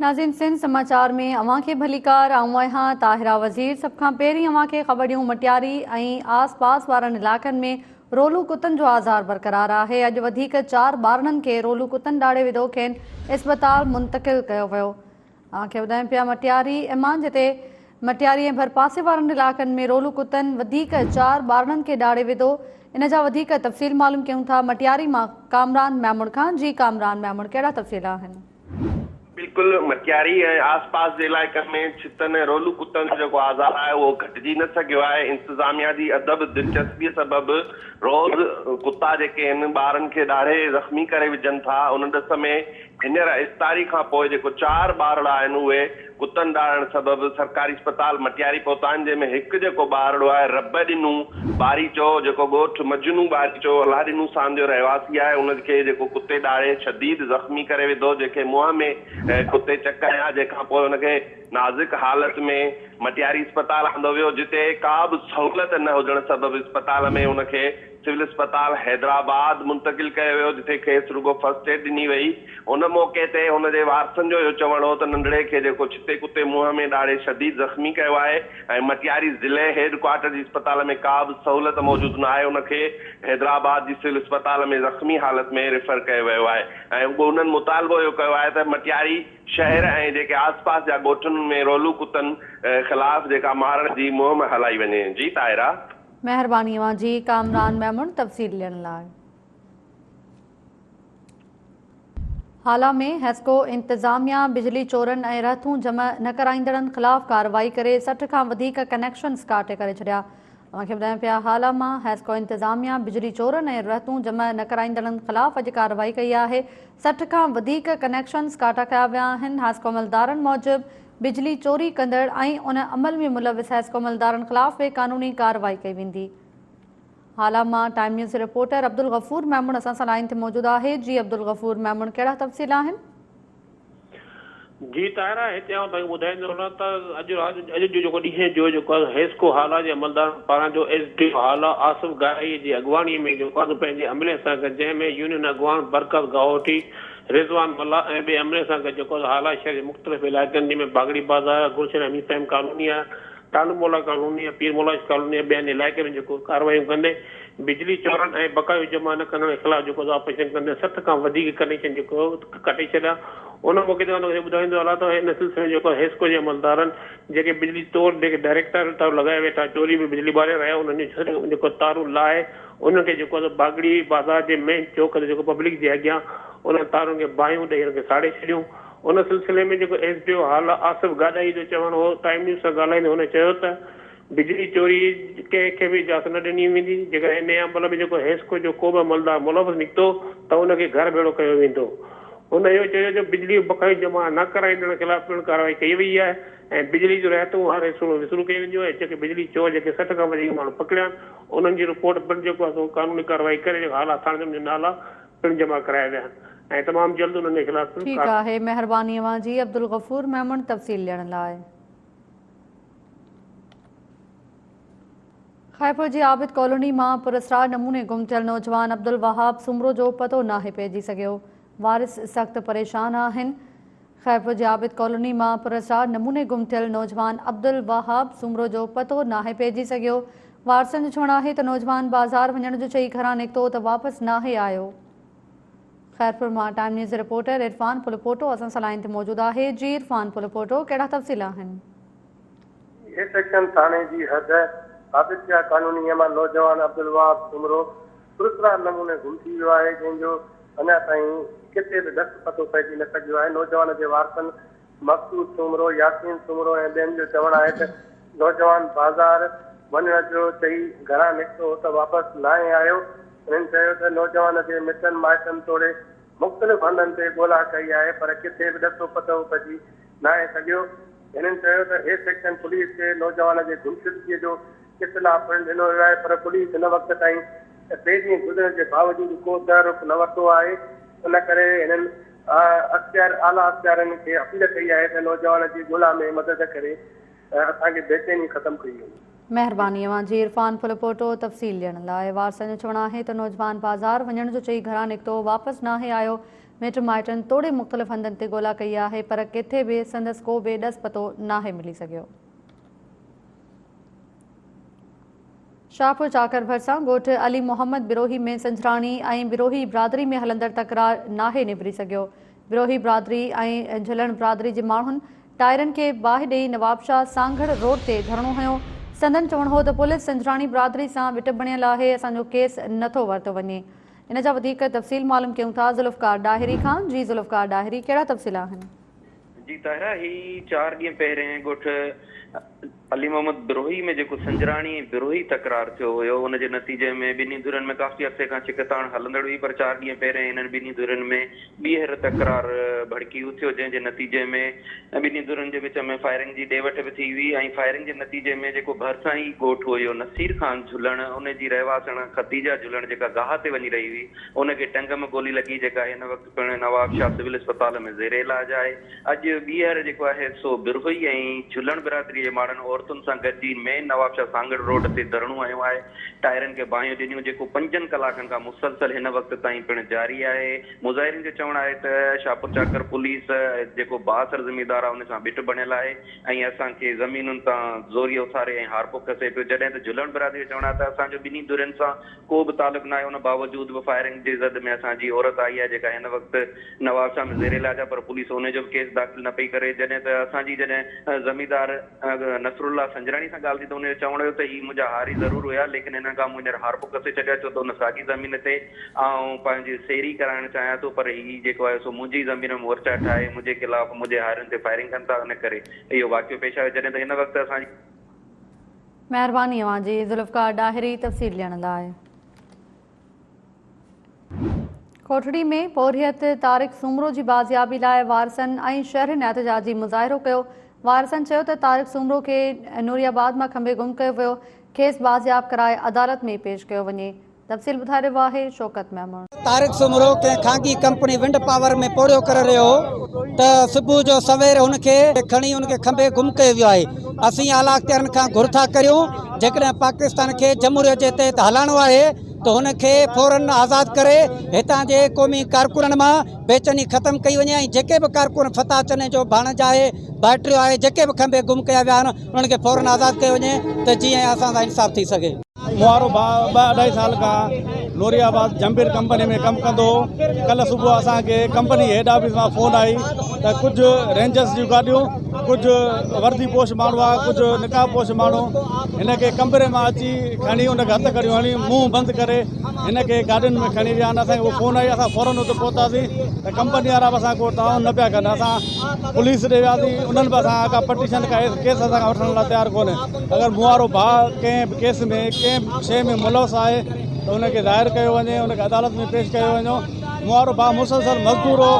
ناظرين سنڌ سماچار ۾ اوهان کي ڀليڪار، آئون آهيان طاهره وزير. سڀ کان پهرين اوهان کي خبر ڏيون مٽياري ۽ آس پاس وارن علائقن ۾ رولو ڪتن جو آزار برقرار آهي. اڄ وڌيڪ 4 ٻارڙن کي رولو ڪتن ڏاڙهي وڌو، کين اسپتال منتقل ڪيو ويو. اوهان کي ٻڌايون پيا مٽياري امان جتي مٽياري ۽ ڀرپاسي وارن علائقن ۾ رولو ڪتن وڌيڪ 4 ٻارڙن کي ڏاڙهي وڌو. ان جا وڌيڪ تفصيل معلوم ڪيون ٿا مٽياري مان ڪامران ميمڻ کان. جي ڪامران ميمڻ ڪهڙا تفصيل آهن؟ بلڪل مٽياري ۽ آس پاس جي علائقن ۾ ڇتن ۽ رولو ڪتن جو جيڪو آزار آهي اهو گهٽجي نه سگهيو آهي، انتظاميا جي ادب دلچسپي سبب روز ڪتا جيڪي آهن ٻارن کي ڏاڙهي زخمي ڪري وجهن ٿا، ان ڏس ۾ هينئر افطاري کان پوء جيڪو 4 ٻارڙا آهن اهي ڪتن ڏاڙهڻ سبب سرڪاري اسپتال مٽياري پهتا آهن جنهن ۾ هڪ جيڪو ٻارڙو آهي رب ڏنو ٻاريچو جيڪو ڳوٺ مجنون ٻاريچو الله ڏنو سان جو رهواسي آهي ان کي جيڪو ڪتي ڏاڙهي شديد زخمي ڪري وڌو جنهن کي منهن ۾ ڪتي چڪ هنيا جنهن کان پوء ان کي نازڪ حالت ۾ مٽياري اسپتال آندو ويو جتي ڪا به سهولت نه هجڻ سبب اسپتال ۾ ان کي سول اسپتال حيدرآباد منتقل ڪيو ويو جتي کيس رڳو فرسٽ ايڊ ڏني وئي. ان موقعي تي هن جي وارثن جو اهو چوڻ هو ته ننڍڙي کي جيڪو ڇتي ڪتي منهن ۾ ڏاڙهي شديد زخمي ڪيو آهي ۽ مٽياري ضلعي هيڊ ڪوارٽر جي اسپتال ۾ ڪا به سهولت موجود نه آهي ان کي حيدرآباد جي سول اسپتال ۾ زخمي حالت ۾ ريفر ڪيو ويو آهي ۽ انهن مطالبو اهو ڪيو آهي ته مٽياري شهر ۽ جيڪي آس پاس جا ڳوٺن ۾ رولو ڪتن خلاف جيڪا مارڻ جي مهم هلائي وڃي. جي طاهره. مهرباني اوهان جي ڪامران ميمڻ تفصيل ڏيڻ لاء. هالا ۾ حيسڪو انتظاميا بجلي چورن ۽ رهتون جمع نه ڪرائيندڙن خلاف ڪارروائي ڪري 60 کان وڌيڪ ڪنيڪشنز ڪاٽي ڪري ڇڏيا. اوهان کي ٻڌايون پيا هالا مان حيسڪو انتظاميا بجلي چورن ۽ رهتون جمع نه ڪرائيندڙن خلاف اڄ ڪارروائي ڪئي آهي. 60 کان وڌيڪ ڪنيڪشنز ڪاٽا ڪيا ويا آهن. حيسڪو عملدارن موجب بجلي چوري ڪندڙ ۽ ان عمل ۾ ملوث حيسڪو عملدارن خلاف به قانوني ڪارروائي ڪئي ويندي. هالا مان time news reporter Abdul Ghafoor Memon اسان سان لائين تي موجود آهي. جي عبدالغفور ميمڻ ڪهڙا تفصيل آهن؟ جي طاهره هتي آئون توهان کي ٻڌائيندو هلان ته اڄ رات اڄ جو جيڪو ڏينهن جو جيڪو آهي حيسڪو هالا جي عملدارن پاران جو S D O Hala Asif Garai جي اڳواڻي ۾ جيڪو آهي سو پنهنجي عملي سان گڏ جنهن ۾ يونين اڳواڻ برڪت گاهوٽي رضوان ملاح ۽ ٻين عملي سان گڏ جيڪو هالا شهر جي مختلف علائقن جنهن ۾ باگڙي بازار، گلشن امين فهيم ڪالوني، ٽالو مولا ڪالوني، پير مولاش ڪالوني ۽ ٻين علائقن ۾ جيڪو ڪارروايون ڪندي بجلي چورن ۽ بقايو جمع نه ڪندڙن خلاف جيڪو آپريشن ڪندي 60 کان وڌيڪ ڪنيڪشن جيڪو ڪٽي ڇڏيا. ان موقعي تي ان کي ٻڌائيندو هلان ته ان سلسلي ۾ جيڪو حيسڪو جي عملدارن جيڪي بجلي طور جيڪي ڊائريڪٽ تارون لڳائي ويٺا چوري ۾ بجلي ٻاري رهيا انهن جون جيڪو تارون لاهي انهن کي جيڪو آهي سو باگڙي بازار جي مين چوڪ تي جيڪو پبلڪ جي اڳيان انهن تارن کي باهيون ڏئي انهن کي ساڙي ڇڏيون. ان سلسلي ۾ جيڪو S D O Hala Asif Garai جو چوڻ هو ٽائيم نيوز سان ڳالهائيندي هن چيو ته بجلي چوري ڪنهن کي به اجازت نه ڏني ويندي جيڪڏهن انهي عمل ۾ جيڪو حيسڪو جو ڪو به عملدار ملوث نڪتو ته ان کي گهر ڀيڙو ڪيو ويندو. هن اهو چيو جو بجلي جون بقايون جمع نه ڪرائيندڙن خلاف پڻ ڪارروائي ڪئي وئي آهي ۽ بجلي جون رهتون هر حصو ۾ وصول ڪيون وينديون ۽ جيڪي بجلي چور جيڪي 60 کان وڌيڪ ماڻهو پڪڙيا آهن انهن جي رپورٽ پڻ جيڪو آهي سو قانوني ڪارروائي ڪري جيڪو هالا ٿاڻي تي انهن جا نالا پڻ جمع ڪرايا ويا آهن ۽ تمام جلد انهن جي خلاف پڻ ٺيڪ آهي مهرباني اوهان جي عبدالغفور ميمڻ تفصيل ڏيڻ لاء. خيرپور جي عابد ڪالوني مان پراسرار نموني گم ٿيل نوجوان عبدالوهاب سومرو جو پتو ناهي پئجي سگهيو، وارث سخت پريشان آهن. خيرپور جي عابد ڪالوني مان پراسرار نموني گم ٿيل نوجوان عبدالوهاب سومرو جو پتو ناهي پئجي سگهيو، وارثن جو چوڻ آهي ته نوجوان بازار وڃڻ جو چئي گهران نڪتو ته واپس ناهي آيو. خيرپور مان ٽائيم نيوز رپورٽر عرفان پلپوٽو اسان سان لائين تي موجود آهي، جي عرفان پلپوٽو ڪهڙا تفصيل آهن؟ اي سيڪشن ٿاڻي جي حد عابد شاهه ڪالونيء مان نوجوان عبدالوهاب سومرو پراسرار نموني گم ٿي ويو آهي، جنهن جو اڃا تائين ڪٿي به ڏس پتو پئجي نه سگهيو آهي. نوجوان جي وارثن مقصود سومرو، ياسين سومرو ۽ ٻين جو چوڻ آهي ته نوجوان بازار وڃڻ جو چئي گهران نڪتو هو ته واپس ناهي آيو. هنن چيو ته نوجوان جي مٽن مائٽن توڙي مختلف هنڌن تي ڳولا ڪئي آهي پر ڪٿي به ڏس پتو پئجي ناهي سگهيو. هنن چيو ته اي سيڪشن پوليس کي نوجوان جي گمشدگي جو اطلاع پڻ ڏنو ويو آهي پر پوليس هن وقت تائين ٽي ڏينهن گذرڻ جي باوجود ڪو تحرڪ نه ورتو آهي ان ڪري هنن اختيار اعليٰ اختيارين کي اپيل ڪئي آهي ته نوجوان جي ڳولا ۾ مدد ڪري اسان کي بيچيني ختم ڪئي وڃي. مهرباني اوهان جي عرفان ڦلپوٽو تفصيل ڏيڻ لاء. وارثن جو چوڻ آهي ته نوجوان بازار وڃڻ جو چئي گهران نڪتو واپس ناهي آيو. مٽ مائٽن توڙي مختلف هنڌن تي ڳولا ڪئي آهي پر ڪٿي به سندس ڪو به ڏس پتو ناهي ملي سگهيو. شاهپور چاڪر ڀرسان ڳوٺ علي محمد بروهي ۾ سنجراڻي ۽ بروهي برادري ۾ هلندڙ تڪرار ناهي نبري سگهيو. بروهي برادري ۽ جهلڻ برادري جي ماڻهن ٽائرن کي باهه ڏئي نوابشاهه سانگهڙ روڊ تي ڌرڻو هنيو. سندن چوڻ هو ته پوليس سنجراڻي برادري سان ٻٽ بڻيل آهي، اسان جو ڪيس نٿو ورتو وڃي. ان جا وڌيڪ تفصيل معلوم ڪيون ٿا ذوالفقار ڏاهري کان. جي ذوالفقار ڏاهري ڪهڙا تفصيل آهن؟ جي طاهره هي 4 ڏينهن پهرين ڳوٺ علي محمد بروهي ۾ جيڪو سنجراڻي ۽ بروهي تڪرار ٿيو هيو ان جي نتيجي ۾ ٻنهي ڌرين ۾ ڪافي عرصي کان ڇڪتاڻ هلندڙ هئي پر 4 ڏينهن پهرين انهن ٻنهي ڌرين ۾ ٻيهر تڪرار ڀڙڪي اٿيو جنهن جي نتيجي ۾ ٻنهي ڌرين جي وچ ۾ فائرنگ جي ڏي وٺ به ٿي هئي ۽ فائرنگ جي نتيجي ۾ جيڪو ڀرسان ئي ڳوٺ هيو نصير خان جهلڻ ان جي رهواسڻ خديجه جهلڻ جيڪا گاهه تي وڃي رهي هئي ان کي ٽنگ ۾ گولي لڳي جيڪا هن وقت پڻ نوابشاهه سول اسپتال ۾ زير علاج آهي. اڄ ٻيهر جيڪو آهي سو بروهي ۽ جهلڻ برادري جي ماڻهن عورتن سان گڏجي مين نوابشاهه سانگهڙ روڊ تي ڌرڻو هنيو آهي، ٽائرن کي باهيون ڏنيون جيڪو 5 ڪلاڪن کان مسلسل هن وقت تائين پڻ جاري آهي. مظاهرين جو چوڻ آهي ته شاهپورچاڪر پوليس جيڪو بااثر زميندار آهي ان سان ٻٽ بڻيل آهي ۽ اسان کي زمينن تان زوريء اٿاري ۽ هارپو کسي پيو جڏهن ته جهلڻ برادري جو چوڻ آهي ته اسان جو ٻنهي ڌرين سان ڪو به تعلق ناهي ان باوجود به فائرنگ جي زد ۾ اسان جي عورت آئي آهي جيڪا هن وقت نوابشاهه ۾ زير علاج آهي پر پوليس ان جو به ڪيس داخل نه پئي ڪري جڏهن ته اسان جي جڏهن زميندار نصرالله سنجراڻي سان ڳالهه ٿي ته ان جو چوڻ هيو ته هي منهنجا هاري ضرور هيا ليڪن هنن کان مون هينئر هارپو کسي ڇڏيو آهي ڇو ته ان ساڳي زمين تي آئون پنهنجي سيري ڪرائڻ چاهيان ٿو پر هي جيڪو آهي سو منهنجي زمين ۾ مورچا ٺاهي منهنجي خلاف منهنجي هارين تي فائرنگ ڪن ٿا ان ڪري اهو واقعو پيش آيو جڏهن ته هن وقت اسان جي مهرباني اوهان جي ذوالفقار ڏاهري تفصيل ڏيڻ لاء. ڪوٽڙي ۾ پورهيت طارق سومرو جي بازيابي لاء وارثن ۽ شهرين احتجاجي مظاهرو ڪيو. وارثن چيو ته طارق سومرو کي نوري آباد مان کنڀي گم ڪيو ويو، کيس بازياب ڪرائي عدالت ۾ پيش ڪيو وڃي. تفصيل ٻڌائي رهيو آهي شوڪت ميمڻ. طارق سومرو ڪنهن خانگي ڪمپني ونڊ پاور ۾ پورهيو ڪري رهيو هو ته صبح جو سوير هن کي کڻي ان کي کنڀي گم ڪيو ويو آهي. اسين اعليٰ اختيارين کان گهر ٿا ڪريون جيڪڏهن پاڪستان کي جمهوريت جي تحت هلائڻو آهي ته هن کي فورن آزاد ڪري هتان جي قومي ڪارڪنن مان بيچيني ختم ڪئي وڃي ۽ جيڪي به ڪارڪن فتاح چني جو ڀاڻج آهي ڀائٽيو آهي جيڪي به کنڀي گم ڪيا ويا آهن انهن کي فورن آزاد ڪيو وڃي ته جيئن اسان سان انصاف ٿي سگهي. مون وارو ڀاء ٻه اڍائي سال کان نوري آباد جمبير ڪمپني ۾ ڪم ڪندو هو. ڪلهه صبح اسان کي ڪمپني هيڊ آفيس مان فون آئي ته ڪجهه رينجرس جون گاڏيون، ڪجهه وردي پوش ماڻهو آ، ڪجهه نقاب پوش ماڻهو هن کي ڪمري مان اچي کڻي ان کي هٿ ڪڙيون هڻي منهن بند ڪري هن کي گاڏين ۾ کڻي ويا آهن. اسان کي فون آئي اسان فورن اتي پهتاسين ته ڪمپني وارا به اسان ڪو تعاون نه پيا ڪن. اسان پوليس ڏي وياسين انهن به اسان کان ڪا پٽيشن ڪا ڪيس اسان کان وٺڻ لاء تيار ڪونهي. اگر مون وارو ڀاء ڪنهن به ڪيس ۾ ڪنهن به شيء ۾ ملوث آهي ته ان کي ظاهر ڪيو وڃي ان کي عدالت ۾ پيش ڪيو وڃو مون وارو ڀاء مسلسل مزدور هو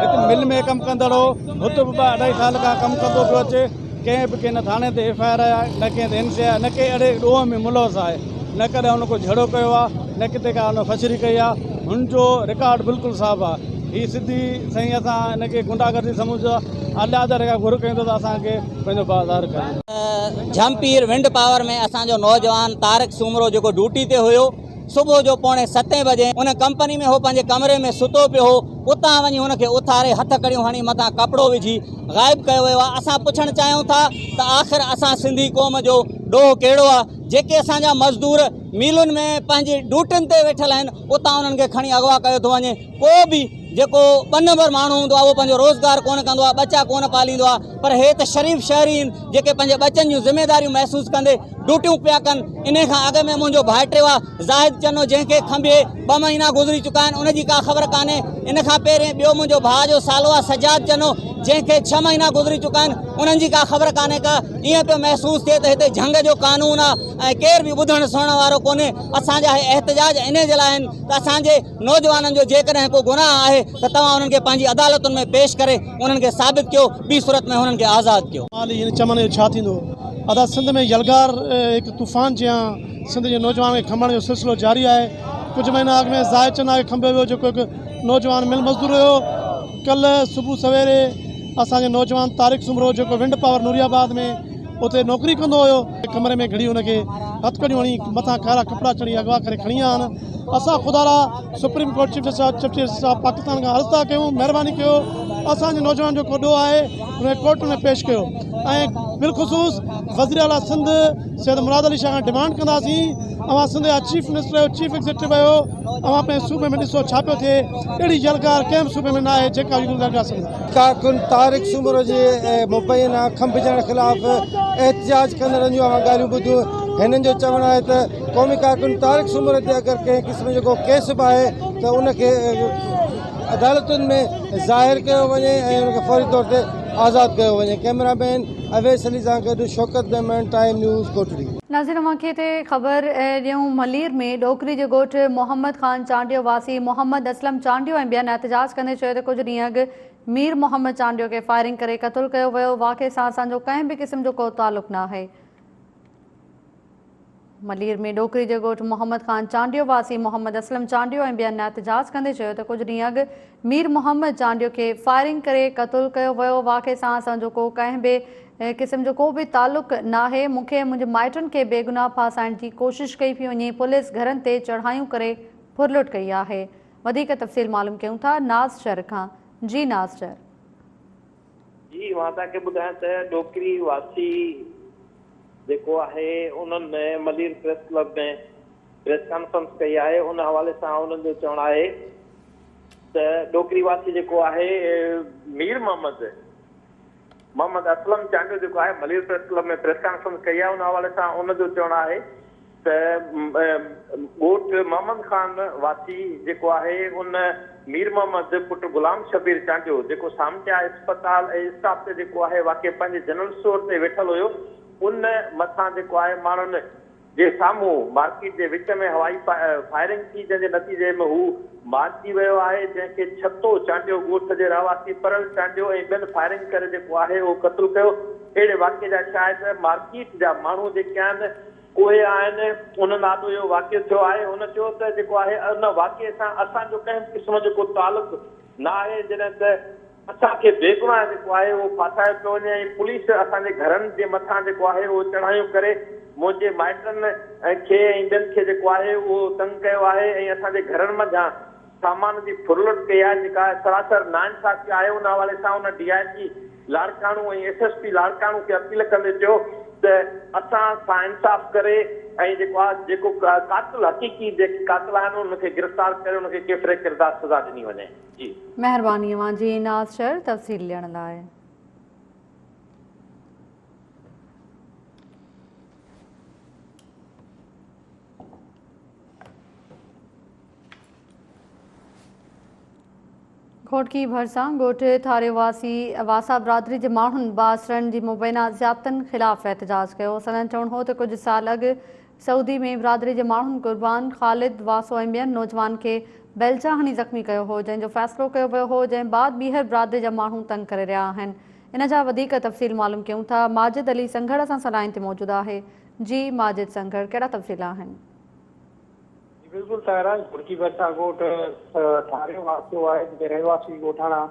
هت مل ۾ ڪم ڪندڙ هو هت به ٻه اڍائي سال کان ڪم ڪندو پيو اچي ڪنهن به ڪنهن نه ٿاڻي تي ايف I R آهي نه ڪنهن تي اين سي آهي نه ڪنهن اهڙي ڏوهه ۾ ملوث آهي نه ڪڏهن هن ڪو جهيڙو ڪيو آهي نه ڪٿي ڪا هن فشري ڪئي آهي هن جو رڪارڊ بلڪل صاف آهي هي سڌي سائين اسان هن کي غنڊا گردي سمجهون ٿا الله تعالي کان گهر ڪيون ٿا ته اسان کي پنهنجو ڀاء ظاهر ڪري. جهمپير ونڊ پاور ۾ اسان جو نوجوان طارق سومرو جيڪو ڊيوٽي تي هيو صبح جو پوڻي ستين بجي ان ڪمپني ۾ هو پنهنجي ڪمري ۾ ستو پيو هو اتان وڃي هن کي اٿاري هٿ ڪڙيون هڻي مٿان ڪپڙو وجهي غائب ڪيو ويو آهي اسان پڇڻ چاهيون ٿا ته آخر اسان سنڌي قوم جو ڏوهه ڪهڙو آهي جيڪي اسان جا مزدور ميلن ۾ پنهنجي ڊيوٽين تي ويٺل آهن اتان انهن کي کڻي اغوا ڪيو ٿو وڃي ڪو به جيڪو ٻه نمبر ماڻهو هوندو آهي اهو پنهنجو روزگار ڪونه ڪندو آهي ٻچا ڪونه پاليندو آهي پر هي ته شريف شهري آهن جيڪي پنهنجي ٻچن جون ذميداريون محسوس ڪندي ڊيوٽيون پيا ڪن انهي کان اڳ ۾ منهنجو ڀائٽيو آهي زاهد چنو جنهن کي کنڀي ٻه مهينا گذري چڪا آهن ان جي ڪا خبر ڪانهي ان کان پهرين ٻيو منهنجو ڀاء جو سالو آهي سجاد چنو جنهن کي 6 مهينا گذري چڪا آهن انهن جي ڪا خبر ڪانهي ڪا ائين پيو محسوس ٿئي ته هتي جهنگ جو قانون آهي ۽ ڪير به ٻڌڻ سڻڻ وارو ڪونهي اسان جا هي احتجاج انهي جي لاء آهن ته اسان جي نوجوانن جو جيڪڏهن ڪو گناهه آهي ته توهان انهن کي پنهنجي عدالتن ۾ پيش ڪري انهن کي ثابت ڪيو، ٻي صورت ۾ انهن کي آزاد ڪيو. مالي هن چمن جو ڇا ٿيندو؟ ادا سنڌ ۾ يلغار هڪ طوفان جيان سنڌ جي نوجوانن کي کنڀڻ جو سلسلو جاري آهي. ڪجهه مهينا اڳ ۾ زاهد چنا کي کنڀيو ويو جيڪو هڪ نوجوان مل مزدور هيو. ڪلهه صبح سويري اسان جي نوجوان طارق سومرو جيڪو ونڊ پاور نوري آباد ۾ اتي نوڪري ڪندو هيو. ڪمري ۾ گهڙي هن کي هٿڪڙيون هڻي مٿان ڪارا ڪپڙا چڙهي اغوا ڪري کڻي ويا آهن. اسان خدا را supreme court chief justice chief justice of Pakistan کان عرض ٿا ڪيون مهرباني ڪيو اسان جي نوجوان جو ڪو ڏوهه آهي ان کي ڪورٽ ۾ پيش ڪيو ۽ بالخصوص وزير اعليٰ سنڌ سيد مراد علي شاهه کان ڊمانڊ ڪنداسين اوهان سنڌ جا چيف منسٽر آهيو چيف ايگزيڪٽو آهيو اوهان پنهنجي صوبي ۾ ڏسو ڇا پيو ٿئي اهڙي يلغار ڪنهن به صوبي ۾ نه آهي جيڪا يلغار سنڌ ڪارڪن طارق سومرو جي مبينا کنڀجڻ خلاف احتجاج ڪندڙن جون اوهان ڳالهيون ٻڌيون هنن جو چوڻ آهي ته قومي ڪارڪن طارق سومرو تي اگر ڪنهن قسم جو ڪو ڪيس به آهي ته ان کي عدالتن ۾ ظاهر ڪيو وڃي ۽ ان کي فوري طور تي آزاد ڪيو وڃي ڪئميرا مين اويس علي سان گڏ شوڪت ميمڻ ٽائيم نيوز ڪوٽڙي. ناظرين اوهان کي هتي خبر ڏيون ملير ۾ ڏوڪري جي ڳوٺ محمد خان چانڊيو واسي محمد اسلم چانڊيو ۽ ٻين احتجاج ڪندي چيو ته ڪجهه ڏينهن اڳ مير محمد چانڊيو کي فائرنگ ڪري قتل ڪيو ويو واقعي سان اسان جو ڪنهن به قسم جو ڪو تعلق ناهي. ملير ۾ ڏوڪري جي ڳوٺ محمد خان چانڊيو واسي محمد اسلم چانڊيو ۽ ٻين احتجاج ڪندي چيو ته ڪجهه ڏينهن اڳ مير محمد چانڊيو کي فائرنگ ڪري قتل ڪيو ويو، واقعي سان اسان جو ڪو ڪنهن به قسم جو ڪو به تعلق ناهي، مون کي ۽ منهنجي مائٽن کي بيگناهه ڦاسائڻ جي ڪوشش ڪئي پئي وڃي، پوليس گهرن تي چڙهايون ڪري ڦرلٽ ڪئي آهي. وڌيڪ تفصيل معلوم ڪيون ٿا ناز شر کان، جي ناز شر. جي مان توهان کي ٻڌايان ته ڏوڪري واسي جيڪو آهي انهن Malir press club ۾ press conference ڪئي آهي ان حوالي سان انهن جو چوڻ آهي ته ڏوڪري واسي جيڪو آهي مير محمد محمد اسلم چانڊيو جيڪو آهي Malir press club ۾ press conference ڪئي آهي ان حوالي سان ان جو چوڻ آهي ته ڳوٺ محمد خان واسي جيڪو آهي ان مير محمد پٽ غلام شبير چانڊيو جيڪو سامٽيا اسپتال ۽ اسٽاپ تي جيڪو آهي واقع پنهنجي جنرل اسٽور تي ويٺل هيو ان مٿان جيڪو آهي ماڻهن جي سامهون مارڪيٽ جي وچ ۾ هوائي فائرنگ ٿي جنهن جي نتيجي ۾ هو مارجي ويو آهي جنهن کي ڇتو چانڊيو ڳوٺ جي رهواسي پرل چانڊيو ۽ ٻين فائرنگ ڪري جيڪو آهي اهو قتل ڪيو اهڙي واقعي جا شاهد مارڪيٽ جا ماڻهو جيڪي آهن اهي آهن، انهن آڏو اهو واقعو ٿيو آهي. هن چيو ته جيڪو آهي ان واقعي سان اسان جو ڪنهن به قسم جو ڪو تعلق نه آهي، جڏهن ته اسان کي بيگناهه جيڪو آهي اهو ڦاسايو پيو وڃي ۽ پوليس اسان جي گهرن جي مٿان جيڪو آهي اهو چڙهايون ڪري منهنجي مائٽن کي ۽ ٻين کي جيڪو آهي اهو تنگ ڪيو آهي ۽ اسان جي گهرن منجهان سامان جي ڦرلٽ ڪئي آهي جيڪا سراسر ناانصافي آهي ان حوالي سان هن D I G Larkana ۽ S S P Larkana کي اپيل ڪندي چيو ته اسان سان انصاف ڪري ۽ جيڪو آهي جيڪو قاتل حقيقي جيڪي قاتل آهن انهن کي گرفتار ڪري انهن کي ڪيفر ڪردار سزا ڏني وڃي جي. مهرباني اوهان جي ناز شر تفصيل ڏيڻ لاء. گهوٽڪي ڀرسان ڳوٺ ٿاريو واسي واسا برادري جي ماڻهن بااثرن جي مبينا زيادتين خلاف احتجاج ڪيو. سندن چوڻ هو ته ڪجهه سال اڳ سعودي ۾ برادري جي ماڻهن قربان خالد واسو ۽ ٻين نوجوان کي بيلچا هڻي زخمي ڪيو هو جنهن جو فيصلو ڪيو ويو هو جنهن بعد ٻيهر برادري جا ماڻهو تنگ ڪري رهيا آهن. ان جا وڌيڪ تفصيل معلوم ڪيون ٿا ماجد علي سنگهڙ اسان سان لائين تي موجود آهي جي ماجد سنگهڙ ڪهڙا تفصيل آهن. جي بلڪل طاهره، گهرجي ڀرسان ڳوٺ ٺاريو واسو آهي جتي رهواسي ڳوٺاڻا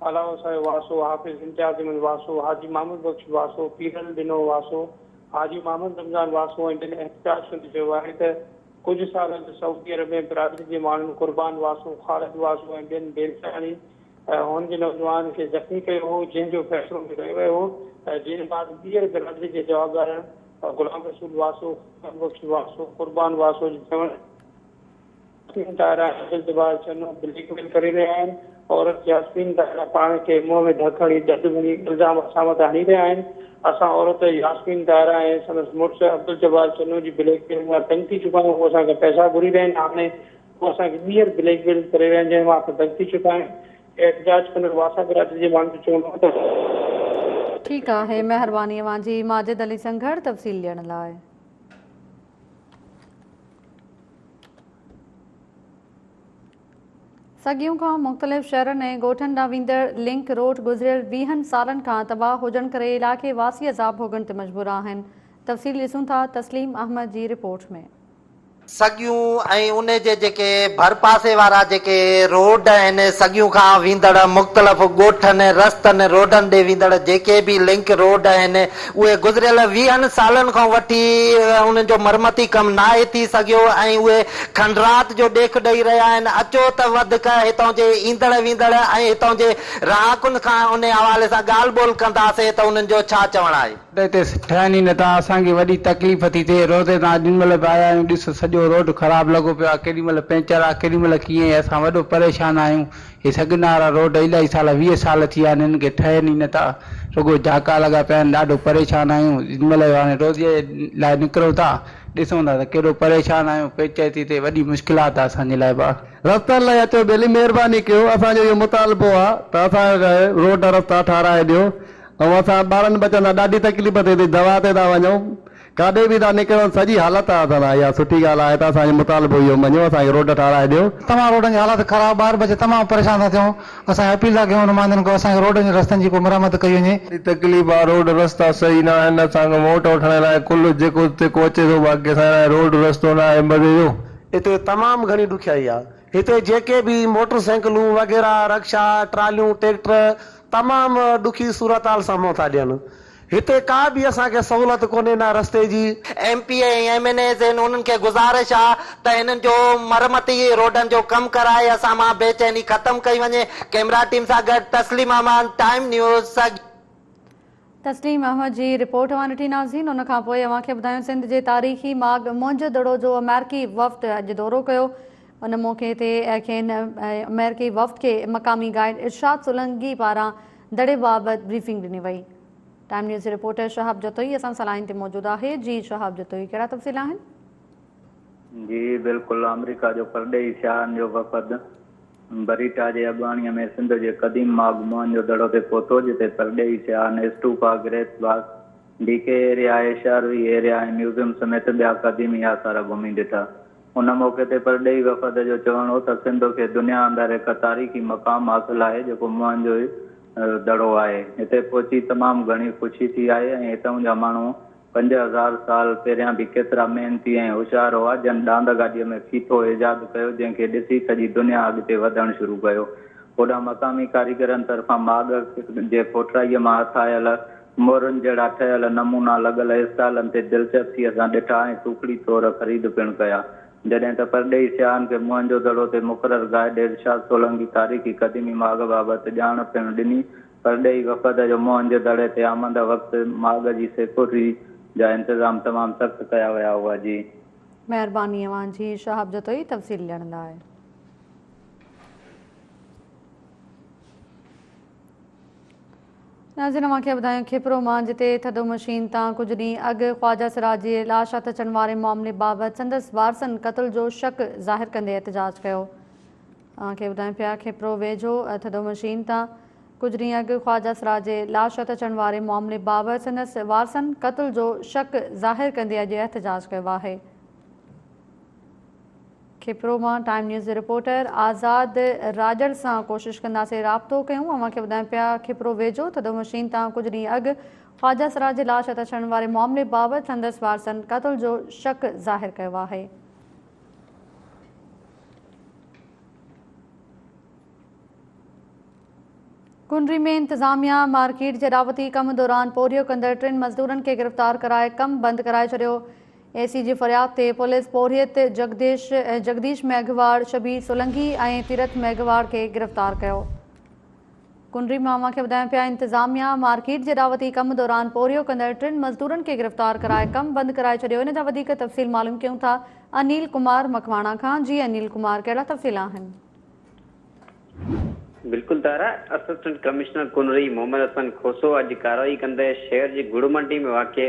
علاوه صاحب واسو، حافظ امتياز احمد واسو، حاجي محمد بخش واسو، پيرل ڏنو واسو، حاجي محمد رمضان واسو ۽ ٻين احتجاج ڪندي چيو آهي ته ڪجهه سال اڳ سعودي عرب ۾ برادري جي ماڻهن قربان واسو، خالد واسو ۽ ٻين بيلچاڻي هن جي نوجوان کي زخمي ڪيو هو جنهن جو فيصلو به ڪيو ويو هو جنهن بعد ٻيهر برادري جي جوابدارن غلام رسول واسو، خان بخش واسو، قربان واسو جي چوڻ ياسمين طاهره ۽ عبدالجبار چنو بليڪ ميل ڪري رهيا آهن، عورت ياسمين طاهره پاڻ کي منهن ۾ ڌڪ هڻي ڏڍ ڀڃي الزام اسان مٿان هڻي رهيا آهن، اسان عورت ياسمين طاهره ۽ سندس مڙس عبدالجبار چنو جي بليڪ ميلنگ مان تنگ ٿي چڪا آهيون، هو اسان کان پئسا گهري رهيا آهن، هاڻي هو اسان کي ٻيهر بليڪ ميل ڪري رهيا آهن جنهن مان اسان تنگ ٿي چڪا آهيون. احتجاج ڪندڙ واسا برادري جي ماڻهن جو چوڻ هو ته. ٺيڪ آهي مهرباني اوهان جي ماجد علي سنگهڙ تفصيل ڏيڻ لاء. سڳيون کان مختلف شهرن ۽ ڳوٺن ڏانهن ويندڙ لنڪ روڊ گذريل ويهن سالن کان تباهه هجڻ ڪري علائقي واسي عذاب ڀوڳڻ تي مجبور آهن. تفصيل ڏسون ٿا تسليم احمد جي رپورٽ ۾. سڳيون ۽ ان جي جيڪي ڀرپاسي وارا جيڪي روڊ آهن سڳيون کان ويندڙ مختلف ڳوٺن رستن روڊن ڏي ويندڙ جيڪي به لنڪ روڊ آهن اهي گذريل ويهن سالن کان وٺي انهن جو مرمتي ڪم ناهي ٿي سگهيو ۽ اهي کنڊرات جو ڏيک ڏئي رهيا آهن اچو ته وڌڪ هتان جي ايندڙ ويندڙ ۽ هتان جي رهاڪن کان انهي حوالي سان ڳالهه ٻولهه ڪنداسين ته انهن جو ڇا چوڻ آهي. روڊ هتي ٺهن ئي نٿا اسان کي وڏي تڪليف ٿي ٿئي روزي تان اڄ مهل به آيا آهيون ڏس سڄو روڊ خراب لڳو پيو آهي ڪيڏي مهل پينچر آهي ڪيڏي مهل ڪيئن اسان وڏو پريشان آهيون هي سڳنا وارا روڊ الاهي سال 20 سال ٿي ويا آهن هنن کي ٺهن ئي نٿا رڳو جهاڪا لڳا پيا آهن ڏاڍو پريشان آهيون هن مهل هاڻي روزي لاء نڪرون ٿا ڏسون ٿا ته ڪيڏو پريشان آهيون پيچر ٿي ٿئي وڏي مشڪلات آهي اسان جي لاء ڀاء. رستن لاء اچو ٻيلي مهرباني ڪيو اسان جو اهو مطالبو آهي ته اسان کي روڊ رستا ٺاراهي ڏيو ۽ اسان ٻارن ٻچن سان ڏاڍي تڪليف ٿئي ٿي دوا تي ٿا وڃون ڪاڏي به ٿا نڪرون سڄي حالت آ اسان سان اها سٺي ڳالهه آهي ته اسان جو مطالبو اهو مڃو اسان کي روڊ ٺاراهي ڏيو. تمام روڊن جي حالت خراب ٻار ٻچا تمام پريشان ٿا ٿيون اسان اپيل ٿا ڪيون نمائندن کان اسان کي روڊن جي رستن جي ڪو مرمت ڪئي وڃي. ڏاڍي تڪليف آ روڊ رستا صحيح نه آهن اسان کي ووٽ وٺڻ لاء ڪل جيڪو تيڪو اچي ٿو باقي اسان لاء روڊ رستو نه آهي مزي جو. اتي تمام گهڻي ڏکيائي آ هتي جيڪي به موٽر سائيڪلون وغيره رڪشا ٽراليون ٽيڪٽر تمام ڏکي صورتحال سامهون ٿا ڏين. هتي ڪا به اسان کي سهولت ڪونهي نه رستي جي. M P A ۽ M N As آهن انهن کي گذارش آ ته هنن جو مرمتي روڊن جو ڪم ڪرائي اسان مان بيچيني ختم ڪئي وڃي ڪئميرا ٽيم سان گڏ تسليم احمد ٽائيم نيوز سڳ. تسليم احمد جي رپورٽ اوهان ڏٺي ناظرين ان کان پوء اوهان کي ٻڌايون سنڌ جي تاريخي ماڳ موهنجو دڙو جو آمريڪي وفد اڄ دورو ڪيو ان موقعي تي کين آمريڪي وفد کي مقامي گائيڊ ارشاد سولنگي پاران دڙي بابت بريفنگ ڏني وئي. ٽائيم نيوز جي رپورٽر شهاب جتوئي اسان سان لائين تي موجود آهي. جي شهاب جتوئي ڪهڙا تفصيل آهن؟ جي بلڪل آمريڪا جو پرڏيهي سياحن جو وفد بريٽا جي اڳواڻي ۾ سنڌ جي قديم ماڳ موهن جو دڙو تي پهتو جتي پرڏيهي سياحن stupa, great box, D K area, H R V area ۽ museum سميت ٻيا قديمي آثار گهمي ڏٺا. ان موقعي تي پرڏيهي وفد جو چوڻ هو ته سنڌ کي دنيا اندر هڪ تاريخي مقام حاصل آهي جيڪو موهن جو دڙو آهي. هتي پهچي تمام گهڻي خوشي ٿي آهي ۽ هتئون جا ماڻهو 5000 سال پهريان به ڪيترا محنتي ۽ هوشيار هئا جن ڏاند گاڏيء ۾ ڦيٿو ايجاد ڪيو جنهن کي ڏسي سڄي دنيا اڳتي وڌڻ شروع ڪيو. هوڏانهن مقامي ڪاريگرن طرفان ماڳ جي کوٽرائيء مان هٿ آيل مورن جهڙا ٺهيل نمونا لڳل اسٽالن تي دلچسپيء سان ڏٺا ۽ سوکڙي طور خريد پڻ ڪيا. جڏهن ته پرڏيهي سياحن کي موهن جو دڙو تي مقرر گائيڊ ارشاد سولنگي تاريخي قديمي ماڳ بابت ڄاڻ پڻ ڏني. پرڏيهي وفد جو موهن جي دڙي تي آمد وقت ماڳ جي سيڪيورٽي جا انتظام تمام سخت ڪيا ويا هئا. جي. مهرباني اوهان جي شهاب جتوئي تفصيل ڏيڻ لاء. ناظرين اوهان کي ٻڌايون کپرو مان جتي ٿڌو مشين تان ڪجهه ڏينهن اڳ خواجه سراج جي لاش هٿ اچڻ واري معاملي بابت سندس وارثن قتل جو شڪ ظاهر ڪندي احتجاج ڪيو اوهان کي ٻڌايون پيا کپرو ويجهو ٿڌو مشين تان ڪجهه ڏينهن اڳ خواجه سراج جي لاش هٿ اچڻ واري معاملي بابت سندس وارثن قتل جو شڪ ظاهر ڪندي اڄ احتجاج ڪيو آهي. کپرو مان ٽائيم نيوز جي رپورٽر آزاد راڄڙ سان ڪوشش ڪنداسين رابطو ڪيون اوهان کي ٻڌايون پيا کپرو ويجهو ٿڌو مشين تان ڪجهه ڏينهن اڳ خواجه سرا جي لاش هٿ اچڻ واري معاملي بابت سندس وارثن قتل جو شڪ ظاهر ڪيو آهي. ڪنري ۾ انتظاميا مارڪيٽ جي اڏاوتي ڪم دوران پورهيو ڪندڙ ٽن مزدورن کي گرفتار ڪرائي ڪم بند ڪرائي ڇڏيو. اي سي جي فرياد تي پوليس پورهيت جگديش جگديش ميگهواڙ، شبير سولنگي ۽ تيرٿ ميگهواڙ کي گرفتار ڪيو. ڪنري مان اوهان کي ٻڌايون پيا انتظاميا مارڪيٽ جي اڏاوتي ڪم دوران پورهيو ڪندڙ ٽن مزدورن کي گرفتار ڪرائي ڪم بند ڪرائي ڇڏيو. ان جا وڌيڪ تفصيل معلوم ڪيون ٿا انيل ڪمار مڪواڻا کان. جي انيل ڪمار ڪهڙا تفصيل آهن؟ بلڪل طاهره، اسسٽنٽ ڪمشنر ڪنري محمد حسن کوسو اڄ ڪارروائي ڪندي شهر جي گڙ منڊي ۾ واقع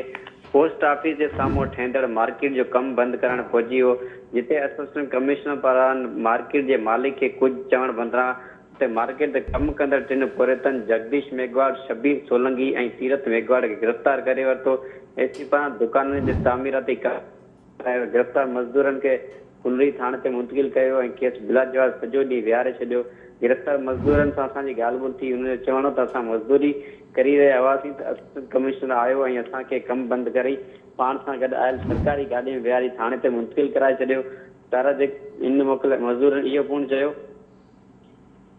پوسٽ آفيس جي سامهون ٺهندڙ مارڪيٽ جو ڪم بند ڪرائڻ پهچي ويو جتي اسسٽنٽ ڪمشنر پاران مارڪيٽ جي مالڪ کي ڪجهه چوڻ بدران اتي مارڪيٽ تي ڪم ڪندڙ ٽن پورهيتن جگديش ميگهواڙ، شبير سولنگي ۽ تيرٿ ميگهواڙ کي گرفتار ڪري ورتو اي سي پاران دڪانن جي تعميراتي ڪم گرفتار مزدورن کي ڪنري ٿاڻي تي منتقل ڪيو ۽ کيس بلاجواز سڄو ڏينهن ويهاري ڇڏيو. گرفتار مزدورن سان اسان جي ڳالهه ٻولهه ٿي، هنن جو چوڻ هو ته اسان مزدوري ڪري رهيا هئاسين ته اسسٽنٽ ڪمشنر آيو ۽ اسان کي ڪم بند ڪري پاڻ سان گڏ آيل سرڪاري گاڏي ۾ ويهاري ٿاڻي تي منتقل ڪرائي ڇڏيو. تارا جي ان موقعي مزدورن اهو پڻ چيو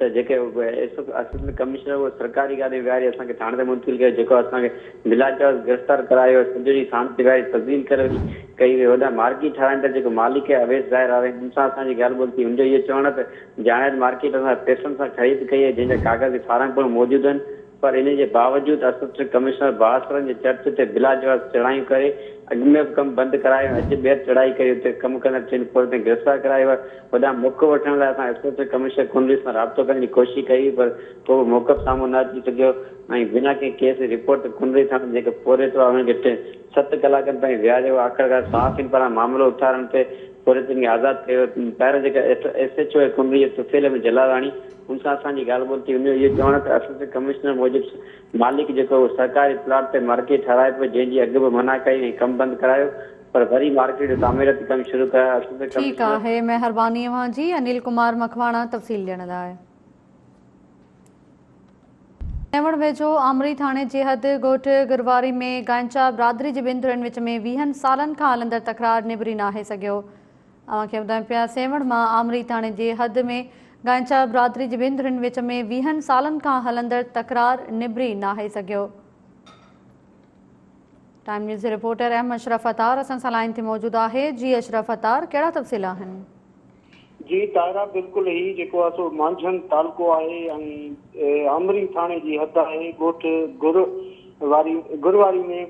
ته جيڪي اسسٽنٽ ڪمشنر اهو سرڪاري گاڏي ۾ ويهاري اسان کي ٿاڻي تي منتقل ڪيو جيڪو اسان کي بلاجواز گرفتار ڪرايو ويو سڄو ڏينهن ٿاڻي تي ويهاري تذليل ڪري وئي ڪئي وئي هوڏانهن مارڪيٽ ٺاهرائيندڙ جيڪو مالڪ آهي اويس ظاهر آرائين ان سان اسان جي ڳالهه ٻولهه ٿي هن جو اهو چوڻ آهي ته ڄاڻايل مارڪيٽ اسان پئسن سان خريد ڪئي آهي جنهن جا ڪاغذي فارم پڻ موجود آهن پر ان جي باوجود اسسٽنٽ ڪمشنر بااثرن جي چرچ تي بلاجواز چڙهايون ڪري اڳ ۾ به ڪم بند ڪرايو ۽ اڄ ٻيهر چڙهائي ڪري اتي ڪم ڪندڙ ٽن پورهيتن کي گرفتار ڪرايو آهي. هوڏانهن موقف وٺڻ لاء اسان اسسٽنٽ ڪمشنر ڪنري سان رابطو ڪرڻ جي ڪوشش ڪئي پر ڪو به موقف سامهون نه اچي سگهيو ۽ بنا ڪنهن ڪيس جي رپورٽ تي ڪنري ٿاڻي جي جيڪي پورهيت هئا انهن کي ست ڪلاڪن تائين ويهاريو آخرڪار صحافين پاران معاملو اٿارڻ تي پورهيتن کي آزاد ڪيو ويو. پهريان جيڪا ايس ايڇ او ۽ ڪنري جي طفيل احمد جلالاڻي ان سان اسان جي ڳالهه ٻولهه ٿي، ان جو اهو چوڻ آهي ته اسسٽنٽ ڪمشنر موجب مالڪ جيڪو اهو سرڪاري پلاٽ تي مارڪيٽ ٺهرائي پيو، جنهن جي اڳ به منع ڪئي ۽ ڪم بند ڪرايو پر وري مارڪيٽ جو تعميراتي ڪم شروع ڪرايو، اسسٽنٽ ٺيڪ ڪمشنر. آهي مهرباني اوهان جي انيل ڪمار مکواڻا تفصيل ڏيڻ لاء. سيوهڻ ويجهو آمري ٿاڻي جي حد ڳوٺ گرواري ۾ گائنچا برادري جي ٻن ڌرين وچ ۾ ويهن سالن کان هلندڙ تڪرار نبري ناهي سگهيو. اوهان کي ٻڌايون پيا سيوهڻ مان آمري ٿاڻي جي حد ۾ گائنچا برادري جي ٻن ڌرين وچ ۾ ويهن سالن کان هلندڙ تڪرار نبري ناهي سگهيو. ٽائيم نيوز جي رپورٽر احمد اشرف عطار اسان سان لائين تي موجود آهي. جي اشرف عطار ڪهڙا تفصيل آهن؟ جي طاهره بلڪل هي جيڪو آهي سو مانجهند تعلقو آهي ۽ آمري ٿاڻي جي حد آهي ڳوٺ گر واري گرواري ۾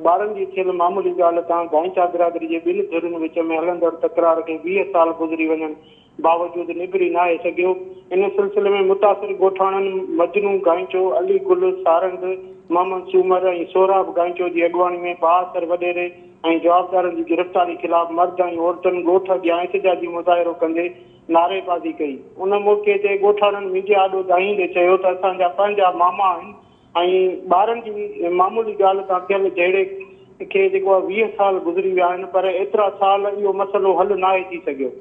ٻارن جي ٿيل معمولي ڳالهه تان گائنچا برادري جي ٻن ڌرين وچ ۾ هلندڙ تڪرار کي 20 سال گذري وڃڻ باوجود نبري ناهي سگهيو. ان سلسلي ۾ متاثر ڳوٺاڻن مجنون گائنچو، علي گل، سارنگ، محمد سومر ۽ سهراب گائنچو جي اڳواڻي ۾ بااثر وڏيري ۽ جوابدارن جي گرفتاري خلاف مرد ۽ عورتن ڳوٺ اڳيان احتجاجي مظاهرو ڪندي نعريبازي ڪئي. ان موقعي تي ڳوٺاڻن ميڊيا آڏو دانهيندي چيو ته اسان جا پنهنجا ماما آهن ۽ ٻارن جي معمولي ڳالهه تان ٿيل جهيڙي کي جيڪو آهي 20 سال گذري ويا آهن پر ايترا سال اهو مسئلو حل ناهي ٿي سگهيو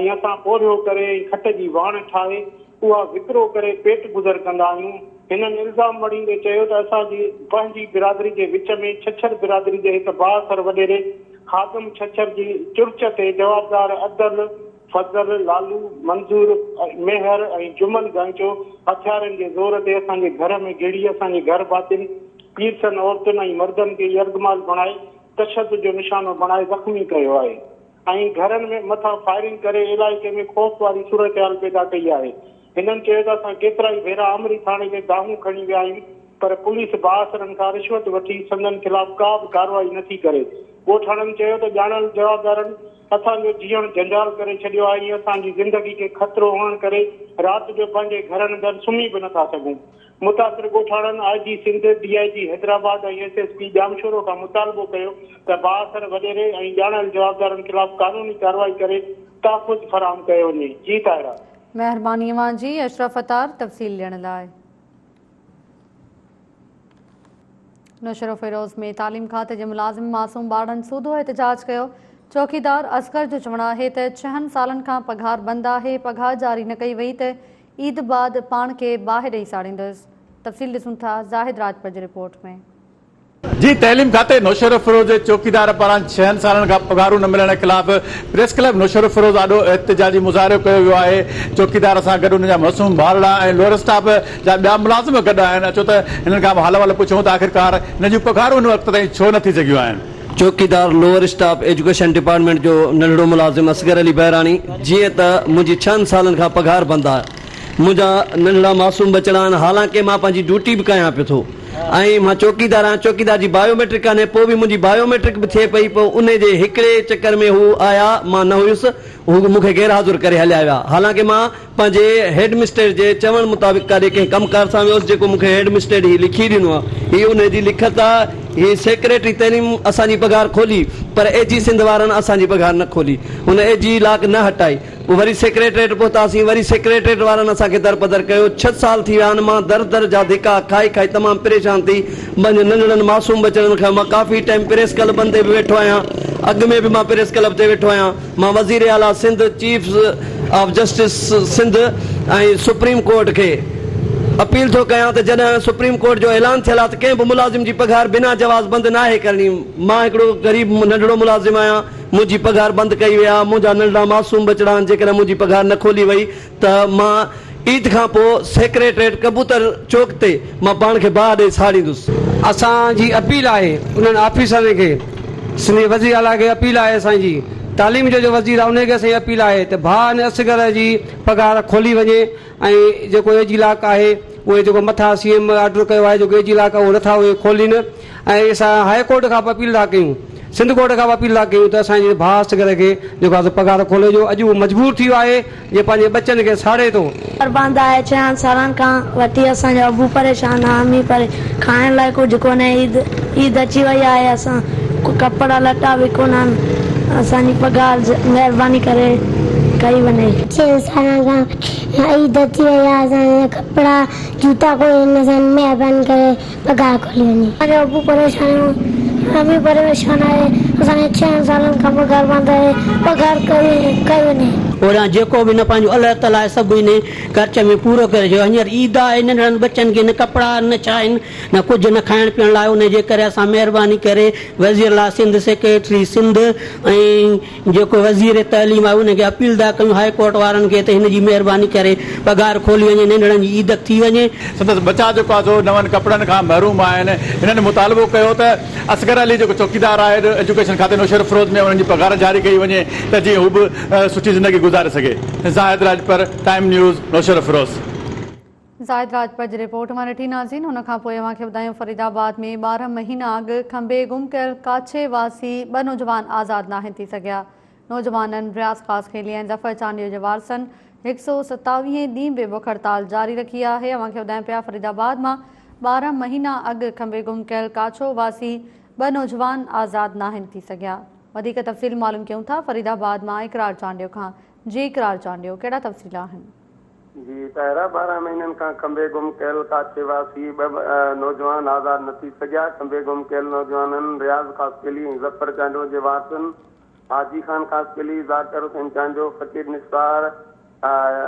۽ اسان پورهيو ڪري ۽ کٽ جي واڻ ٺاهي اها وڪرو ڪري پيٽ گذر ڪندا آهيون. هنن الزام مڙهيندي چيو ته اسان جي پنهنجي برادري جي وچ ۾ ڇڇر برادري جي هڪ بااثر وڏيري خادم ڇڇر جي چرچ تي جوابدار عدل فضل، لالو، منظور، ميهر ۽ جمن گائنچو هٿيارن جي زور تي اسان جي گهر ۾ گهڙي اسان جي گهر ڀاتين، پيرسن عورتن ۽ مردن کي يرغمال بڻائي تشدد جو نشانو بڻائي زخمي ڪيو آهي ۽ گهرن ۾ مٿان فائرنگ ڪري علائقي ۾ خوف واري صورتحال پيدا ڪئي آهي. هنن چيو ته اسان ڪيترائي ڀيرا آمري ٿاڻي تي دانهون کڻي ويا آهيون پر پوليس بااثرن کان رشوت وٺي سندن خلاف ڪا به ڪارروائي نٿي ڪري. ڳوٺاڻن چيو ته ڄاڻايل جوابدارن اسان جو جيئڻ جنجال ڪري ڇڏيو آهي ۽ اسان جي زندگي کي خطرو هئڻ ڪري رات جو پنهنجي گهرن اندر سمهي به نٿا سگهون. متاثر ڳوٺاڻن I G Sindh, D I G Hyderabad ۽ S S P Jamshoro کان مطالبو ڪيو ته بااثر وڏيري ۽ ڄاڻايل جوابدارن خلاف قانوني ڪارروائي ڪري تحفظ فراهم ڪيو وڃي. جي طاهره. مهرباني اوهان جي اشرف عطار تفصيل ڏيڻ لاء. نوشهروفيروز ۾ تعليم کاتي جي ملازم معصوم ٻارڙن سوڌو احتجاج ڪيو، چوڪيدار اصغر جو چوڻ آهي ته ڇهن سالن کان پگهار بند آهي، پگهار جاري نه ڪئي وئي ته عيد بعد پاڻ کي باهه ڏئي ساڙيندس. تفصيل ڏسون ٿا زاهد راڄپر جي رپورٽ ۾. جي تعليم کاتي نوشهروفيروز جي چوڪيدار پاران ڇهن سالن کان پگهارون نه ملڻ خلاف پريس ڪلب نوشهروفيروز آڏو احتجاجي مظاهرو ڪيو ويو آهي، چوڪيدار سان گڏ ان جا معصوم ٻارڙا ۽ لوئر اسٽاف جا ٻيا ملازم گڏ آهن، اچو ته هنن کان به حال احوال پڇون ته آخرڪار هنن جون پگهارون هن وقت تائين ڇو نه ٿي سگهيون آهن. چوڪيدار لوئر اسٽاف ايجوڪيشن ڊپارٽمينٽ جو ننڍڙو ملازم اصغر علي بهراڻي جيئن ته منهنجي ڇهن سالن کان پگهار بند آهي منهنجا ننڍڙا معصوم ٻچڙا آهن حالانڪه مان پنهنجي ڊيوٽي به ڪيان پيو ٿو ۽ مان چوڪيدار آهيان چوڪيدار جي بايو ميٽرڪ ڪانهي پوء به منهنجي بايو ميٽرڪ به ٿئي پئي پوء انهي جي هڪڙي چڪر ۾ هو آيا مان نه هيس هو مون کي غير حاضر ڪري هليا ويا حالانڪه مان پنهنجي هيڊ مسٽريس جي چوڻ مطابق ڪاڏي ڪنهن ڪم ڪار سان ويو هوس جيڪو مون کي هيڊ مسٽريس هي لکي ڏنو آهي هي انهي جي لکت آهي هي سيڪريٽري تعليم اسان جي پگهار کولي پر اي جي سنڌ وارن اسان جي پگهار نه کولي هن اي جي لاڪ نه هٽائي پوء وري سيڪريٽريٽ پهتاسين وري سيڪريٽريٽ وارن اسان کي درپدر ڪيو ڇهه سال ٿي ويا آهن مان در در جا ڌڪا کائي کائي تمام پريشان ٿي پنهنجي ننڍڙن معصوم ٻچڙن کان مان ڪافي ٽائيم پريس ڪلبن تي به ويٺو آهيان. اڳ ۾ به مان پريس ڪلب تي ويٺو آهيان. مان وزير اعليٰ Sindh, chief of justice Sindh ۽ supreme court کي اپيل ٿو ڪيان ته جڏهن سپريم ڪورٽ جو اعلان ٿيل آهي ته ڪنهن به ملازم جي پگهار بنا جواز بند ناهي ڪرڻي. مان هڪڙو غريب ننڍڙو ملازم آهيان، منهنجي پگهار بند ڪئي وئي آهي، منهنجا ننڍڙا معصوم ٻچڙا آهن، جيڪڏهن منهنجي پگهار نه کولي وئي ته مان عيد کان پوء سيڪريٽريٽ ڪبوتر چوڪ تي مان پاڻ کي باهه ڏئي ساڙيندس. اسان جي اپيل آهي انهن آفيسرن کي سنڌ جي وزير اعليٰ کي اپيل آهي اسان جي تعليم جو جو وزير آهي انهي کي اسان جي اپيل آهي ته ڀاء ان اصغر جي پگهار کولي وڃي ۽ جيڪو اي جي لاڪ آهي اهي جيڪو مٿان سي ايم آرڊر ڪيو آهي جيڪو اي جي لاڪ آهي اهو نٿا اهي کولين ۽ اسان هاء ڪورٽ کان به اپيل ٿا ڪيون سنڌ ڪورٽ کان به اپيل ٿا ڪيون ته اسان جي ڀاء اصغر کي جيڪو آهي سو پگهار کولي ڏيو اڄ اهو مجبور ٿي ويو آهي جي پنهنجي ٻچن کي ساڙي ٿو. بند آهي ڇهن سالن کان وٺي اسان جو ابو پريشان آ امي پري کائڻ لاء ڪجهه ڪونهي عيد عيد اچي وئي آهي اسان ڪپڙا لٽا به ڪونهن اسان جي پگهار مهرباني ڪري ڪئي وڃي. ڇهن سالن کان عيد اچي وئي آ اسان جا ڪپڙا جوتا ڪونهن اسان جي مهرباني ڪري پگهار کولي وڃي. اسان جو ابو پريشان آهي امي پريشان آهي اسان کي ڇهن سالن کان پگهار بند آهي پگهار ڪئي وڃي. هوڏانهن جيڪو به نه پنهنجو الله تعاليٰ سڀ ان خرچ ۾ پورو ڪري ڇڏيو. هينئر عيد آهي ننڍڙن ٻچن کي نه ڪپڙا نه ڇا آهن نه ڪجهه نه کائڻ پيئڻ لاء ان جي ڪري اسان مهرباني ڪري وزير اعليٰ سنڌ سيڪريٽري سنڌ ۽ جيڪو وزير تعليم آهي ان کي اپيل ٿا ڪيون هاء ڪورٽ وارن کي ته هن جي مهرباني ڪري پگهار کولي وڃي ننڍڙن جي عيد ٿي وڃي. سندس ٻچا جيڪو آهي سو نون ڪپڙن کان محروم آهن. هنن مطالبو ڪيو ته اصغر علي جيڪو چوڪيدار آهي ايجوڪيشن کاتي نوشهروفيروز ۾ انهن جي پگهار جاري ڪئي وڃي ته جيئن هو به سٺي زندگي گذاري سگهي. زاهد راڄپر، ٽائيم نيوز، نوشهروفيروز. زاهد راڄپر جي رپورٽ مان ڏٺي ناظرين ان کان پوء اوهان کي ٻڌايون فريد آباد ۾ 12 مهينا اڳ کنڀي گم ڪيل ڪاڇي واسي ٻه نوجوان آزاد ناهن ٿي سگهيا نوجوانن رياض خاصخيلي ۽ ظفر چانڊيو جي وارثن 127 ڏينهن به بک هڙتال جاري رکي آهي اوهان کي ٻڌايون پيا فريد آباد مان 12 مهينا اڳ کنڀي گم ڪيل ڪاڇو واسي ٻه نوجوان آزاد ناهن ٿي سگهيا وڌيڪ تفصيل معلوم ڪيون ٿا فريد آباد مان اقرار چانڊيو کان جي اقرار چانڊيو ڪهڙا تفصيل آهن. جي طاهره 12 مهينن کان کنڀي گم ڪيل ڪاڇي واسي ٻه نوجوان آزاد نه ٿي سگهيا، کنڀي گم ڪيل نوجوانن رياض خاصخيلي ۽ ظفر چانڊيو جي وارثن حاجي خان خاصخيلي، ذاڪر حسين چانڊيو، فقير نثار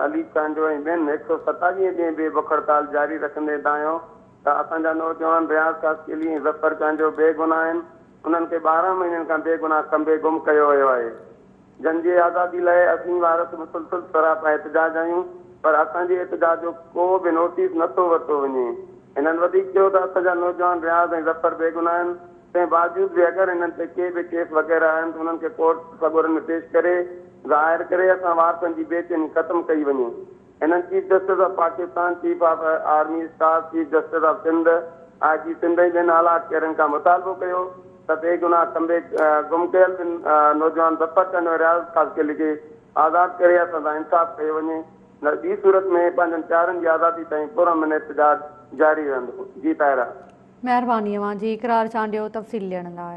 علي چانڊيو ۽ ٻين 127 ڏينهن به بک هڙتال جاري رکندي دانهيو ته اسان جا نوجوان رياض خاصخيلي ۽ ظفر چانڊيو بيگناهه آهن انهن کي 12 مهينن کان بيگناهه کنڀي گم ڪيو ويو آهي. جن جي آزادي لاء اسين وارث مسلسل سراپا احتجاج آهيون پر اسان جي احتجاج جو ڪو به نوٽيس نه ٿو ورتو وڃي. هنن وڌيڪ چيو ته اسان جا نوجوان رياض ۽ ظفر بيگناهه آهن تنهن باوجود به اگر هنن تي ڪي به ڪيس وغيره آهن ته انهن کي ڪورٽ سڳورن ۾ پيش ڪري ظاهر ڪري اسان وارثن جي بي چيني ختم ڪئي وڃي. هنن chief justice of Pakistan, chief of army staff, chief justice of Sindh, I G Sindh ۽ ٻين اعليٰ اختيارين کان مطالبو ڪيو ته بيگناهه کنڀي گم ڪيل ٻن نوجوان ظفر چانڊيو ۽ رياض خاصخيلي کي آزاد ڪري اسان سان انصاف ڪيو وڃي نه ٻي صورت ۾ پنهنجن پيارن جي آزادي تائين پرامن احتجاج جاري رهندو. جي طاهره. مهرباني اوهان جي اقرار چانڊيو تفصيل ڏيڻ لاء.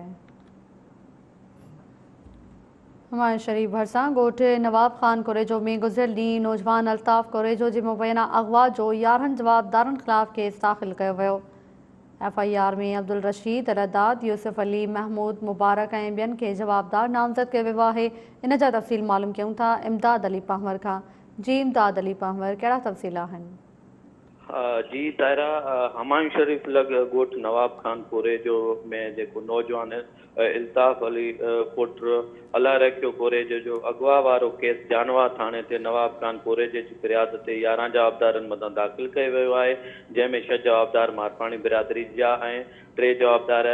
همايون شريف ڀرسان ڳوٺ نواب خان ڪوريجو ۾ گذريل ڏينهن نوجوان الطاف ڪوريجو جي مبينا اغوا جو 11 جوابدارن خلاف ڪيس داخل ڪيو ويو. F I R ۾ Abdul Rasheed, Allahdad, Yousuf Ali, Mahmood, مبارڪ ۽ ٻين کي جوابدار نامزد ڪيو ويو آهي. ان جا تفصيل معلوم ڪيون ٿا امداد علي پنهور کان. جي امداد علي پنهور ڪهڙا تفصيل آهن؟ جي طاهره، همايون شريف لڳ ڳوٺ نواب خان ڪوريجو ۾ جيڪو نوجوان الطاف علي پٽ الله رکيو ڪوريجو جو اغوا وارو ڪيس جانوا ٿاڻي تي نواب خان ڪوريجي جي فرياد تي 11 جوابدارن مٿان داخل ڪيو ويو آهي جنهن ۾ ڇهه جوابدار مارفاڻي برادري جا ۽ ٽي جوابدار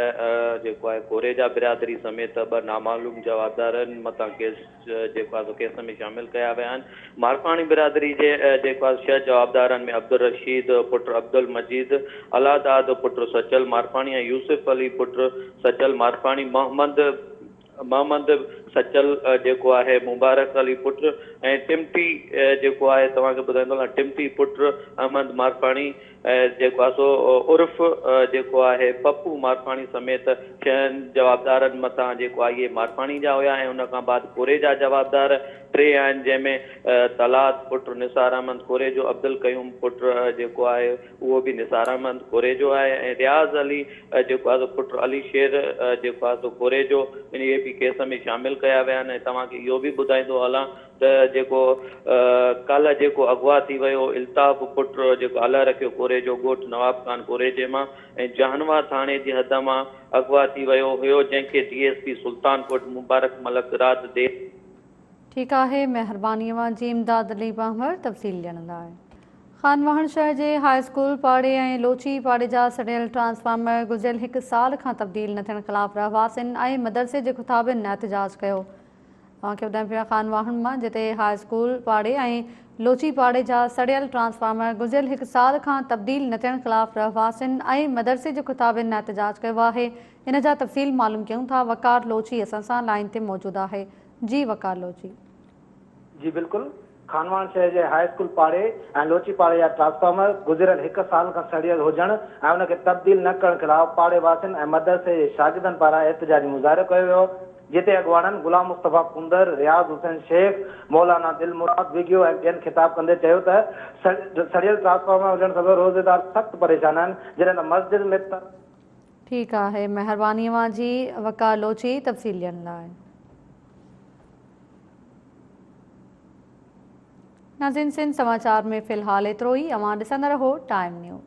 جيڪو آهي ڪوريجا برادري سميت ٻه نامعلوم جوابدارن مٿان ڪيس جيڪو آهي سو ڪيس ۾ شامل ڪيا ويا آهن. مارفاڻي برادري جي جيڪو آهي ڇهه جوابدارن ۾ عبدالرشيد پٽ عبدالمجيد، الله داد پٽ سچل مارفاڻي ۽ يوسف علي پٽ سچل مارفاڻي، محمد محمد سچل جيڪو آهي مبارڪ علي پٽ ۽ ٽمٽي جيڪو آهي توهان کي ٻڌائيندو هلان ٽمٽي پٽ احمد مارفاڻي جيڪو آهي سو عرف جيڪو آهي پپو مارفاڻي سميت ڇهن جوابدارن مٿان جيڪو آهي اهي مارفاڻي جا هيا ۽ ان کان بعد ڪوريجا جوابدار ٽي آهن جنهن ۾ طلعت پٽ نثار احمد ڪوريجو، عبدالقيوم پٽ جيڪو آهي اهو به نثار احمد ڪوريجو آهي ۽ رياض علي جيڪو آهي سو پٽ علي شير جيڪو آهي سو ڪوريجو اهي به ڪيس ۾ شامل ڪيا ويا آهن ۽ توهان کي اهو به ٻڌائيندو هلان ته جيڪو ڪالهه جيڪو اغوا ٿي ويو الطاف پٽ جيڪو الله رکيو ڪوريجو ڳوٺ نواب خان ڪوريجي مان ۽ جهانوا ٿاڻي جي حد مان اغوا ٿي ويو هيو جنهن کي D S P Sultanpur Mubarak Malik رات دير ٺيڪ آهي مهرباني اوهان جي امداد علي پنهور تفصيل ڏيڻ لاء. خانواهڻ شهر جي هاء اسڪول پاڙي ۽ لوچي پاڙي جا سڙيل ٽرانسفارمر گذريل هڪ سال کان تبديل نه ٿيڻ خلاف رهواسين ۽ مدرسي جي خطابين احتجاج ڪيو. اوهان کي ٻڌايون پيا خان واهڻ مان جتي هاء اسڪول پاڙي ۽ لوچي پاڙي جا سڙيل ٽرانسفارمر گذريل هڪ سال کان تبديل نه ٿيڻ خلاف رهواسين ۽ مدرسي جي خطابين احتجاج ڪيو آهي ان جا تفصيل معلوم ڪيون ٿا وقار لوچي اسان سان لائين تي موجود آهي جي وقار لوچي. جي بلڪل خانواهڻ شهر جي هاء اسڪول پاڙي ۽ لوچي پاڙي جا ٽرانسفارمر گذريل هڪ سال کان سڙيل هجڻ ۽ ان کي تبديل نه ڪرڻ خلاف پاڙي واسين ۽ مدرسي جي شاگردن پاران احتجاجي مظاهرو ڪيو ويو جتي اڳواڻن غلام مصطفيٰ ڪونڌر، رياض حسين شيخ، مولانا دل مراد وگهيو ۽ ٻين خطاب ڪندي چيو ته سڙيل ٽرانسفارمر هجڻ سبب روزيدار سخت پريشان آهن جڏهن ته مسجد ۾. ٺيڪ آهي مهرباني اوهان جي وقار لوچي تفصيل ڏيڻ لاء. ناظرين سنڌ سماچار ۾ في الحال ايترو ئي اوهان ڏسندا رهو ٽائيم نيوز.